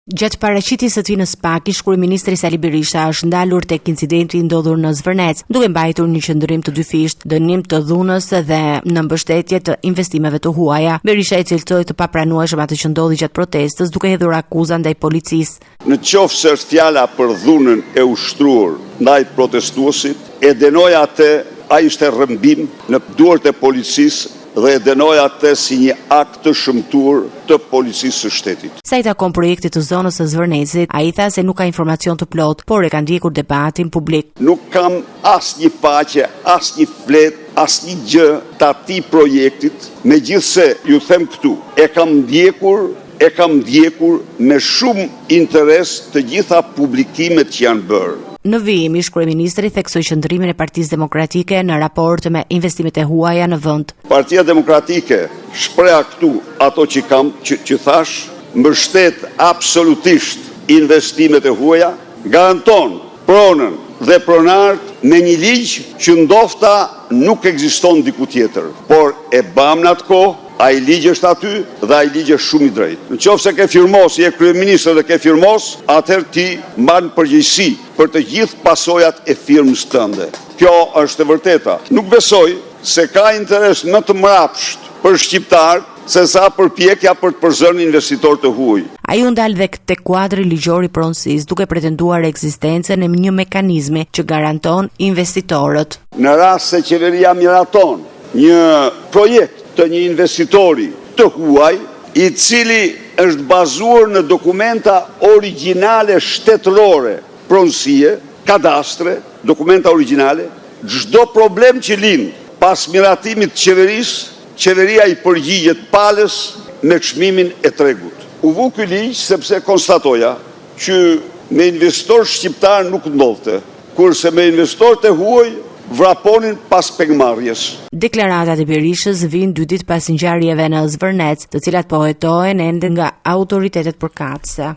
Gjatë paraqitjes së tij në SPAK, ish-kryeministri Sali Berisha është ndalur tek incidenti i ndodhur në Zvërnec, duke mbajtur një qëndrim të dyfishtë, dënim të dhunës dhe në mbështetje të investimeve të huaja. Berisha e cilësoi të papranueshëm atë që ndodhi gjatë protestës, duke hedhur akuza ndaj policisë. Në qoftë se është fjala për dhunën e ushtruar ndaj protestuesit, e dënoj atë, ai ishte rrëmbim në duart e policisë dhe e dënoj atë si një akt të shëmtuar të policisë së shtetit. Sa i takon projektit të zonës së Zvërnecit, ai tha se nuk ka informacion të plotë, por e ka ndjekur debatin publik. Nuk kam asnjë faqe, asnjë fletë, asnjë gjë të atij projektit, megjithëse ju them këtu, e kam ndjekur, e kam ndjekur me shumë interes të gjitha publikimet që janë bërë. Në vijim, ish-kryeministri theksoi qëndrimin e Partisë Demokratike në raport me investimet e huaja në vend. Partia Demokratike, shpreha këtu ato që kam, që, që thashë, mbështet absolutisht investimet e huaja, garanton pronën dhe pronarët me një ligj që ndofta nuk ekziston diku tjetër, por e bamë në atë kohë, ai ligj është aty dhe ai ligj është shumë i drejtë. Në qoftë se ke firmos, je kryeministër dhe ke firmos, atëherë ti mban përgjegjësi për të gjithë pasojat e firmës tënde. Kjo është e vërteta. Nuk besoj se ka interes më të mrapsht për shqiptarët sesa përpjekja për të përzënë investitorë të huaj. Ai u ndal dhe tek kuadri ligjor i pronësisë, duke pretenduar ekzistencën e një mekanizmi që garanton investitorët. Në rast se qeveria miraton një projekt të një investitori të huaj, i cili është bazuar në dokumenta origjinale shtetërore pronësie, kadastre, dokumenta origjinale, çdo problem që lind pas miratimit të qeverisë, qeveria i përgjigjet palës me çmimin e tregut. U vu ky ligj sepse konstatoja që me investitorët shqiptarë nuk ndodhte, kurse me investitorët e huaj vraponin pas pengmarrjes. Deklaratat e Berishës vijnë dy ditë pas ngjarjeve në Zvërnec, të cilat po hetohen ende nga autoritetet përkatëse.